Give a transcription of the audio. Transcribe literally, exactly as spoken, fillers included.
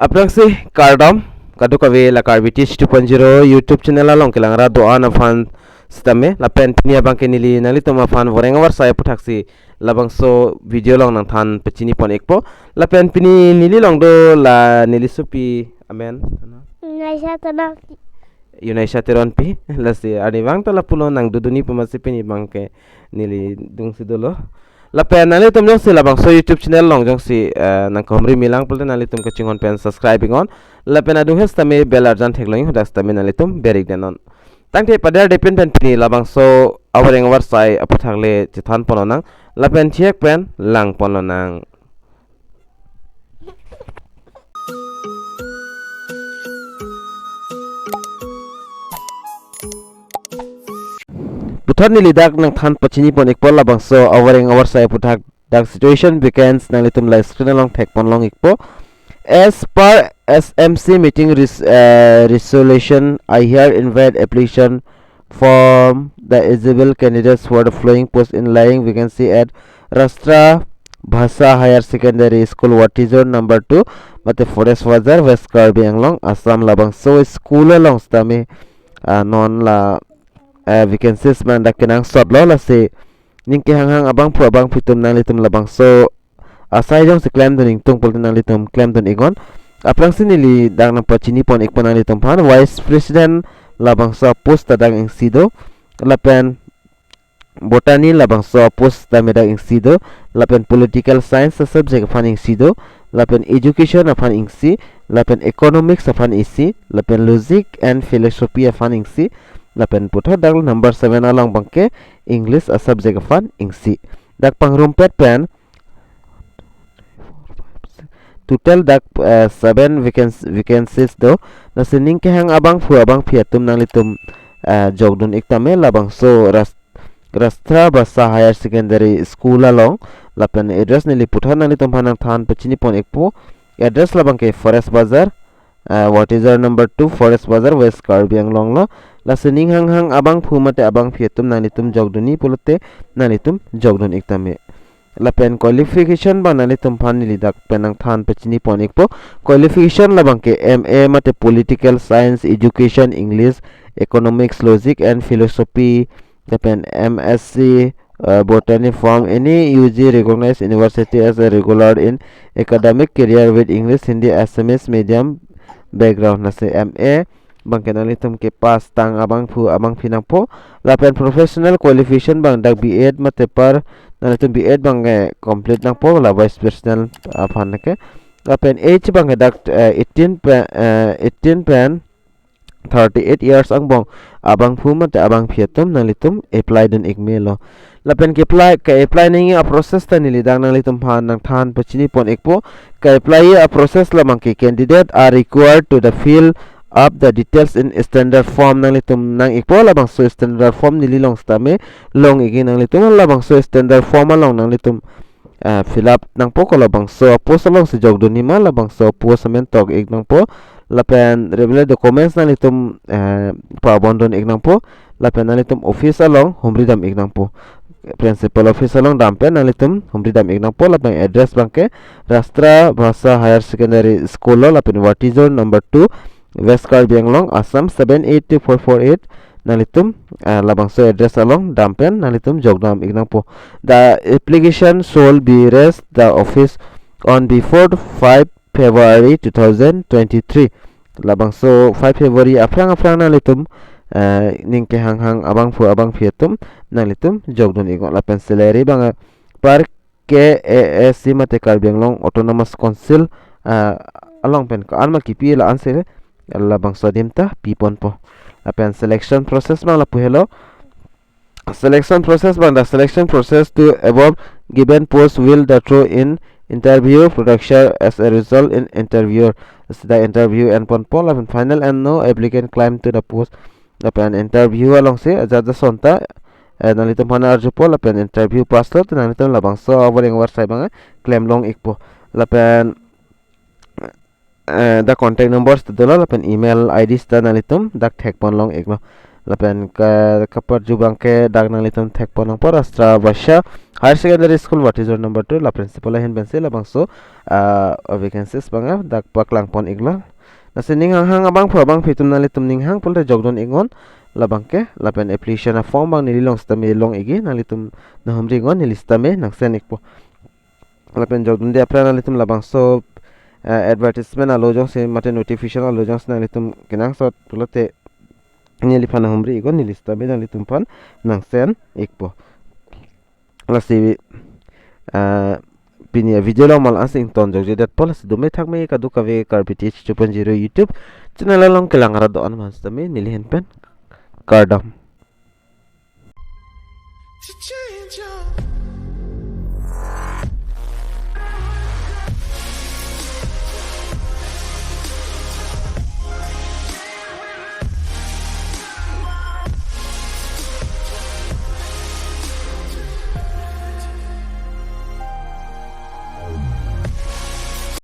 Aphrangsi kardom, kadokave la Karbi Teach two point zero YouTube channel along kelang ra do-an aphan sitame, lapen pini abangke neli nanglitum aphan voreng avarsai aputhaksi labangso video along nangthan pachini pon ikpo. Lapen pini neli along do la neli sopi amen Unaisa Teronpi. Unaisa Teronpi, lasi arnivang ta lapulo nangdodunji pu amatsi pini abangke neli dungsi dolo. Lapen nanglitum jongsi labangso YouTube channel along jongsi, eh, nangkehumri melang pulote nanglitum kachinghon pen subscribe iknon. Lapen adung hes tame bell arjan theklong, hadak tame nanglitum ber ik denon. Tangte pader depin pen pini labangso avoreng avarsai aputhak le chethan pon lonang. Lapen chek pen lang pon lonang. Puthot neli dak nangthan pachini pon ikpo labangso avoreng avarsai aputhak, dak situation vacancy nanglitum la screen along thek pon long ikpo. As per S M C meeting res-, uh, resolution, I here invite application from the eligible candidates for the following post in lying vacancy at Rashtra Bhasa Higher Secondary School, Watizor number two, mate Forest Bazar, West Karbi Anglong, Assam. Labangso school along sitame, ah, non la, eh, vacancies abang dak kenangsot lo, lasi ning kehanghang abangphu abangphi atum nanglitum labangso asai jongsi klemdun ingtung pulote nanglitum klemdun iknon. Aphrangsi neli dak nangpachini pon ikpo nanglitum aphan, Vice President labangso post ta dak isi do, lapen Botany labangso post tame dak isi do, lapen Political Science subject aphan isi do, lapen Education aphan isi, lapen Economics aphan isi, lapen Logic and Philosophy aphan isi, lapen puthot dak number seven along abangke English a subject aphan isi. Dak pangrumpet pen total dak, eh, seven vacanc-, vacancies do. Lasi ning kehang abangphu abangphi atum nanglitum, eh, jokdun ik tame labangso Ras-, Rashtra Bhasa Higher Secondary School along. Lapen address neli puthot nanglitum aphan nangthan pachini pon ikpo. Address labangke Forest Bazar, eh, Watizor number two, Forest Bazar, West Karbi Anglong lo. Lasi ning hanghang abangphu mate abangphi atum nanglitum jokdunji pulote nanglitum jokdun ik tame. Lapen qualification abang nanglitum aphan neli dak pen nangthan pachini pon ikpo. Qualification labangke M A mate Political Science, Education, English, Economics, Logic and Philosophy, lapen M Sc, uh, Botany from any U G recognized university as a regular in academic career with English, Hindi, Assamese medium background. Lasi M A abangke nanglitum kepass tang abangphu abangphi nangpo. Lapen professional qualification abang dak B Ed mate par, nanglitum B Ed abangke complete nangpo la Vice President aphan ke. Lapen age abangke dak, eh, eighteen pe-, eh, eighteen pen thirty-eight years angbong abangphu mate abangphi atum nanglitum apply dun ik melo. Lapen ke-apply, ke-apply nangji a-process ta neli dak nanglitum aphan nangthan pachini pon ikpo. Ke-apply a-process labangke candidate are required to the fill up the details in standard form, nanglitum nang ikpo. Labangso standard form neli along sitame long ikji, nanglitum labangso standard form along nanglitum, ah, fill up nangpo, ko labangso post alongsi jokdunji ma, labangso post amen tok ik nangpo. Lapen regular documents nanglitum, eh, pabon dun ik nangpo. Lapen nanglitum office along humri dam ik nangpo. Principal office along dam pen nanglitum humri dam ik nangpo. Lapen address abangke Rashtra Bhasa Higher Secondary School lo, lapen Watizor number two, West Karbi Anglong, Assam seven eight two four four eight. Nanglitum, eh, labangso address along dam pen nanglitum jokdam ik nangpo. The application shall be raised the office on before five February two thousand twenty-three. Labangso five February aphrang aphrang nanglitum, eh, ning kehanghang abangphu abangphi atum nanglitum jokdun iknon. Lapen salary abang, eh, per K A A C mate Karbi Anglong Autonomous Council, ah, along pen ko-an ma kipi la-ansi labangso adim ta pi ponpo. Lapen selection process abang lapu helo. Selection process abang, the selection process to above given post will the through in interview production as a result in interviewer. The interview en ponpo lapen final and no applicant climb to the post. Lapen interview alongsi ajat jason ta, eh, nanglitum aphan arjupo, lapen interview pass lo te nanglitum labangso avoreng avarsai abang, eh, klem long ikpo. Lapen, eh, the contact numbers ta dolo, lapen email I D sita nanglitum dak thek pon long iklo. Lapen ka, kaparju abangke dak nanglitum thekpon nangpo, Rashtra Vaishya Higher Secondary School, Watijor number two, la principal ahin pensi labangso, ah, vacancies abang dak paklangpon iklo. Lasi ning hanghang abangphu abangphi atum nanglitum ning hang pulote jokdun iknon labangke, lapen application a form abang neli along sitame long ikji, nanglitum nanghumri iknon, neli sitame nangsen ikpo. Lapen jokdunde aphrang nanglitum labangso, eh, advertisement alo jongsi mate notification alo jongsi nanglitum kenangsot pulote neliphan nanghumri iknon, neli sitame nanglitum aphan nangsen ikpo. Lasi, eh, pini avideo along ma la-ansi ingtonjokje detpo, lasi dome thakme kadokave Karbi T H two point zero YouTube channel along kelang arat do-an aphan sitame neli ahin pen kardom.